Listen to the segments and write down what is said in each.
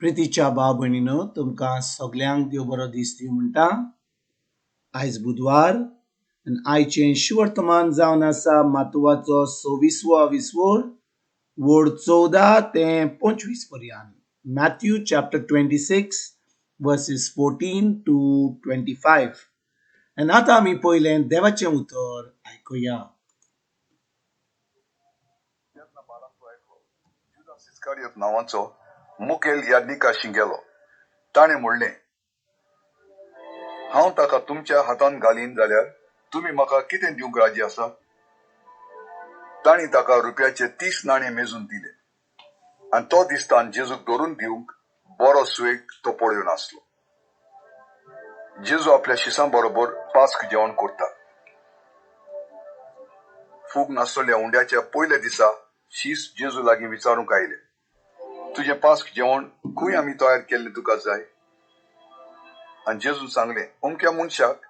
प्रितीच्या भाव भयणीनो, तुमकां सगल्यांक देव बरो दीस दिवं म्हणटा. आयज बुधवार आनी आयचें शुवर्तमान जावन आसा मातुवाचो सव्वीसवो विसवोर, वोड 14 ते 25 पर्यंत. Matthew chapter 26 verses 14 to 25. आनी आतां आमी पयलें देवाचें उतर आयकुया. तेन्ना बारांचो एकलो जुदास इस्कारियोत नांवाचो मुखेल याज्ञिकाशी गेलो. ताणें म्हणलें, हांव ताका तुमच्या हातांत घालीन जाल्यार तुमी म्हाका कितें दिवंक राजी आसात? तांणी ताका रुपयाचे 30 नाणे मेजून दिले आनी तो दिसतान जेजूक धरून दिवंक बरो सुवेग तो पळोवन आसलो. जेजू आपल्या शिसां बरोबर पास्क जेवण करता. फूग नासलेल्या उंड्याच्या पयल्या दिसा शीस जेजू लागीं विचारूंक आयले, तुजें पास्क जेवण खंय आमी तयार केल्लें तुका जाय? आनी जेजून सांगलें, अमक्या मनशाक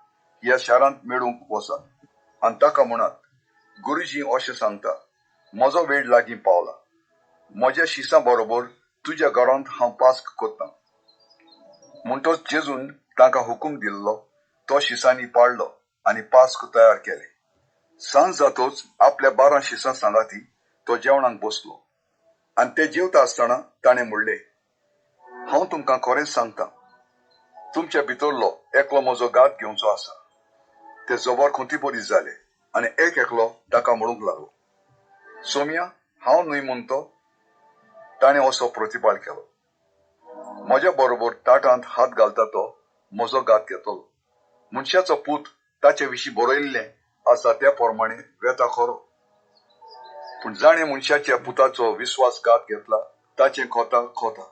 ह्या शारांत मेळूंक वचात आनी ताका म्हणात, गुरुजी अशें सांगता, म्हजो वेळ लागीं पावला, म्हज्या शिसां बरोबर तुज्या घरांत हांव पास्क करतां. म्हणटच जेजून तांकां हुकूम दिल्लो तो शिसांनी पाडलो आनी पास्क तयार केलें. सांज जातच आपल्या 12 शिसां सांगाती तो जेवणाक बसलो आनी ते जेवता आसतना ताणें म्हणलें, हांव तुमकां खरेंच सांगता, तुमच्या भितरलो एकलो म्हजो घात घेवचो आसा. ते जबर खुंती बरी जाले आनी एक एकलो ताका म्हणूंक लागलो, सोम्या, हांव न्हय म्हूण तो? ताणें असो प्रतिपाल केलो, म्हज्या बरोबर ताटांत हात घालता तो म्हजो घात घेतलो. मनशाचो पूत ताचे विशीं बरयल्लें आसा त्या प्रमाणे वेता खरो, पूण जाणें मनशाच्या पुताचो विस्वासघात घेतला ताचें खोता खोता.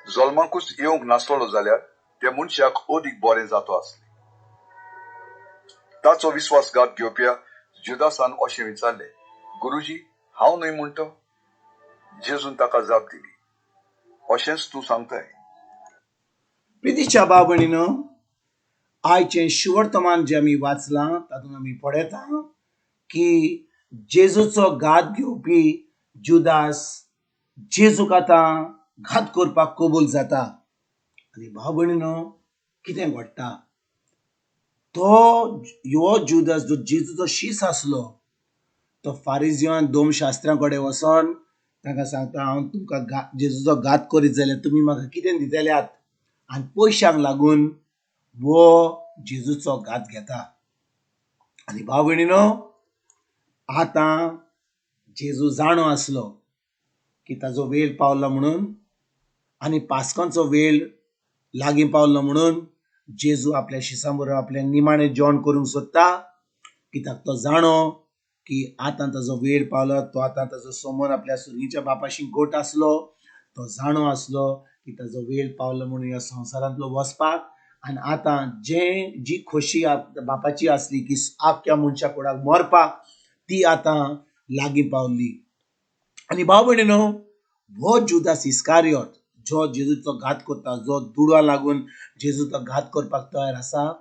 जल्माकूच येवंक नासलो जाल्यार त्या मनशाक अदीक बरें जातो आसलें. ताचो विस्वासघात घेवप्या जुदासान अशें विचारलें, गुरुजी, हांव न्हय म्हणटो? जेजून ताका जाप दिली, अशेंच तूं सांगताय. प्रितीच्या भाव भयणीनो, आयचें शुवर्तमान जें आमी वाचलां तातूंत आमी पळयता की जेजूचो घात घेवपी जुदास जेजूक आतां घात करपाक कबूल जाता. आनी भाव भयणीनो, कितें घडटा, तो ह्यो जुदास जो जेजूचो शीस आसलो तो फारिजियान दोम शास्त्रां कडेन वचोन तांकां सांगता, हांव तुमकां जेजूचो घात करीत जाल्यार तुमी म्हाका कितें दितल्यात? आनी पयशांक लागून वो जेजूचो घात घेता. आनी भाव भयणीनो, आतां जेजू जाणो आसलो की ताजो वेळ पावला म्हणून आनी पास्कांचो वेळ लागीं पावलो म्हणून जेजू आपल्या शिसां बरोबर आपलें निमाणें जेवण करूंक सोदता. कित्याक तो जाणो की आतां ताजो वेळ पावला, तो आतां ताजो समोर आपल्या सुर्गीच्या बापाशी गोट आसलो, तो जाणो आसलो की ताजो वेळ पावलो म्हणून ह्या संवसारांतलो वचपाक. आनी आतां जें जी खोशी बापाची आसली की आख्ख्या मनशा कुडाक मरपाक, ती आतां लागीं पावली. आनी भाव भयणीनो, हो जुदास इस्कारियोत जो जेजूचो घात करता, जो दुडवा लागून जेजूचो घात करपाक तयार आसा,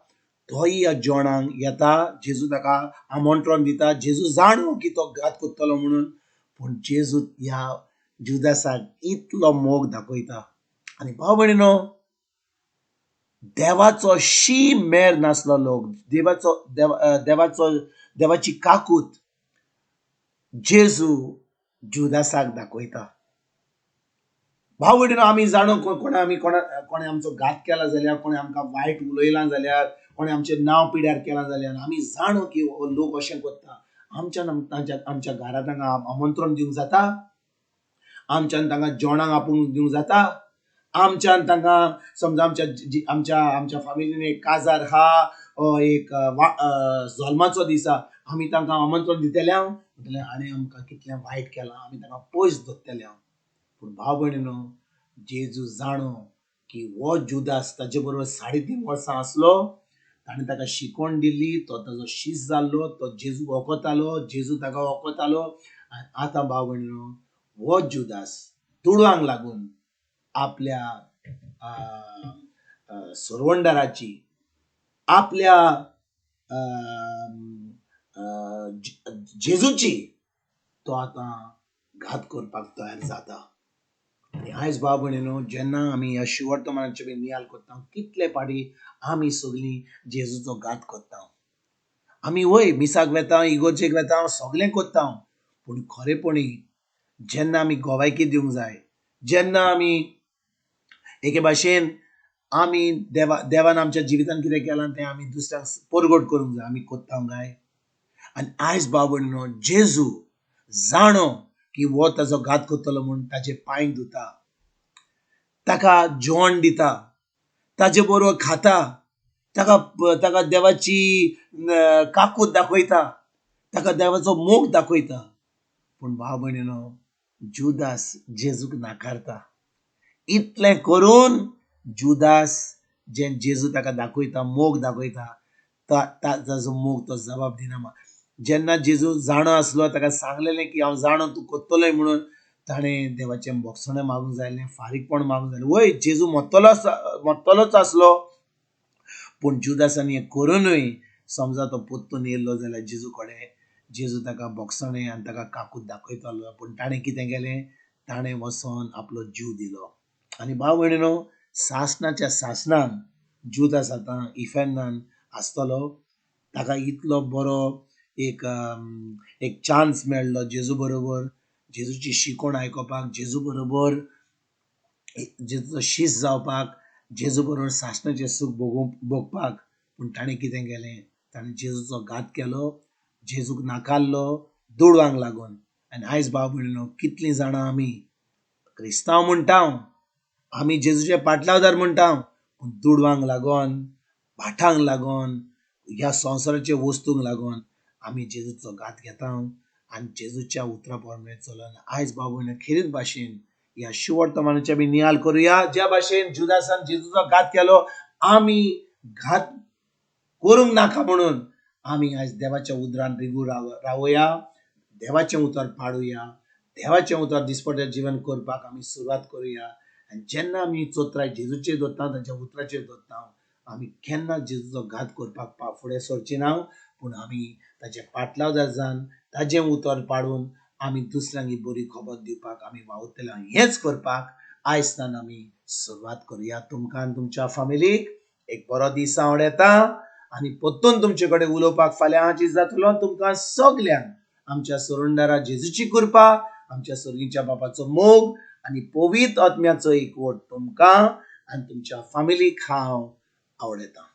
तोय ह्या जेवणाक येता. जेजू ताका आमंत्रण दिता. जेजू जाणो की तो घात करतलो म्हणून, पूण जेजू ह्या जुदासाक इतलो मोग दाखयता. आनी भाव भयणीनो, देवाचो शी मेर नासलो लोक, देवाचो देवाचो देवाची काकूत जेजू जुदासाक दाखयता. भाव भयणीनो, आमी जाणो कोणा आमी कोणा कोणें आमचो घात केला जाल्यार, कोणें आमकां वायट उलयलां जाल्यार, कोणें आमचें नांव पिड्यार केलां जाल्यार, आमी जाणो की हो लोक अशें करता, आमच्यान तांच्या आमच्या घरा तांकां आमंत्रण दिवंक जाता, आमच्यान तांकां जेवणाक आपोवन दिवंक जाता, आमच्यान तांकां समजा आमच्या आमच्या आमच्या फामिलीन एक काजार आहा, एक जल्माचो दीस आहा, आमी तांकां आमंत्रण दितले. हांव म्हणटलें हाणें आमकां कितलें वायट केलां, आमी तांकां पयस दवरतले हांव. पूण भाव भयणीनो, जेजू जाणो की हो जुदास ताजे बरोबर 3.5 वर्सां आसलो, ताणें ताका शिकवण दिली, तो ताजो शीस जाल्लो, तो जेजू वखतालो, जेजू ताका वखतालो. आनी आतां भाव भयणीनो, हो जुदास दुडवांक लागून आपल्या सरवंडाराची, आपल्या जेजूची तो आतां घात करपाक तयार जाता. आनी आयज भाव भयणीनो, जेन्ना आमी ह्या शिवर्तमानाचे बी नियाल करता, कितले पाटी आमी सगळीं जेजूचो घात करता. आमी वय मिसाक वेता, इगोर्जेक वेता, सगळें करता, पूण खरेपणी जेन्ना आमी गोवायकी दिवंक जाय, जेन्ना आमी एके भाशेन आमी देवान आमच्या जिवितान कितें केलां तें आमी दुसऱ्यांक परगट करूंक जाय, आमी करता काय? आनी आयज भाव भयणीनो, जेजू जाणो की हो ताजो घात करतलो म्हूण ताजे पांय धुता, ताका जेवण दिता, ताजे बरोबर खाता, ताका ताका देवाची काकूत दाखयता, ताका देवाचो मोग दाखयता. पूण भाव भयणीनो, जुदास जेजूक नाकारता. इतलें करून जुदास जें जेजू ताका दाखयता, मोग दाखयता, ताजो मोग तो जबाब दिना. जेन्ना जेजू जाणो आसलो, ताका सांगलेलें की हांव जाणो तूं करतलोय म्हणून, ताणें देवाचें भोगसणें मागूंक जाय आसलें, फारीकपण मागूंक जाय. वय जेजू मत्तलोच आसलो, पूण जुदासान हें करुनूय समजा तो पोत्तून येयल्लो जाल्यार जेजू कडेन जेजू ताका भोगसणें आनी ताका काकूत दाखयतालो. पूण ताणें कितें केलें? ताणें वचोन आपलो जीव दिलो. आनी भाव भयणीनो, सासणाच्या सासणान जुदास आतां इफेर्नान आसतलो. ताका इतलो बरो एक एक चान्स मेळ्ळो जेजू बरोबर जेजूची शिकवण आयकोपाक, जेजू बरोबर जेजूचो शीस जावपाक, जेजू बरोबर सासणाचें सूख भोगपाक. पूण ताणें कितें केलें? ताणें जेजूचो घात केलो, जेजूक नाकारलो दुडवांक लागून. आनी आयज भाव भयणीनो, कितलीं जाणां आमी क्रिस्तांव म्हणटा, आमी जेजूचे पाटलावदार म्हणटा, पूण दुडवांक लागून, भाटांक लागून, ह्या संवसाराच्या वस्तूंक लागून आमी जेजूचो घात घेता आनी जेजूच्या उतरा प्रमाणे चलना. आयज भाव भयणीनो, खेरीत भाशेन ह्या शिवर्तमानाचे आमी नियाल करुया. ज्या भाशेन जुदासान जेजूचो घात केलो, आमी घात करूंक नाका म्हणून आमी आयज देवाच्या उदरान रिगू रावया, देवाचें उतर पाडुया, देवाचें उतर दिसपट्टें जिवन करपाक आमी सुरवात करुया. आनी जेन्ना आमी चोत्राय जेजूचेर दवरता, ताच्या उतराचेर दवरता, आमी केन्ना जेजूचो घात करपाक फुडें सरची ना, पूण आमी ताचे पाटलावदार जावन ताजें उतर पाडून आमी दुसऱ्यांक ही बरी खबर दिवपाक आमी वावुरतले. हेंच करपाक आयज सावन आमी सुरवात करुया. तुमकां आनी तुमच्या फामिलीक एक बरो दीस आवडटा आनी परतून तुमचे कडेन उलोवपाक फाल्यां हाजीर जातलो. तुमकां सगल्यांक आमच्या सोरंडारा जेजूची कृपा, आमच्या सर्गीच्या बापाचो मोग आनी पवित्र आत्म्याचो एकवट तुमकां आनी तुमच्या फामिलीक हांव आवडटा.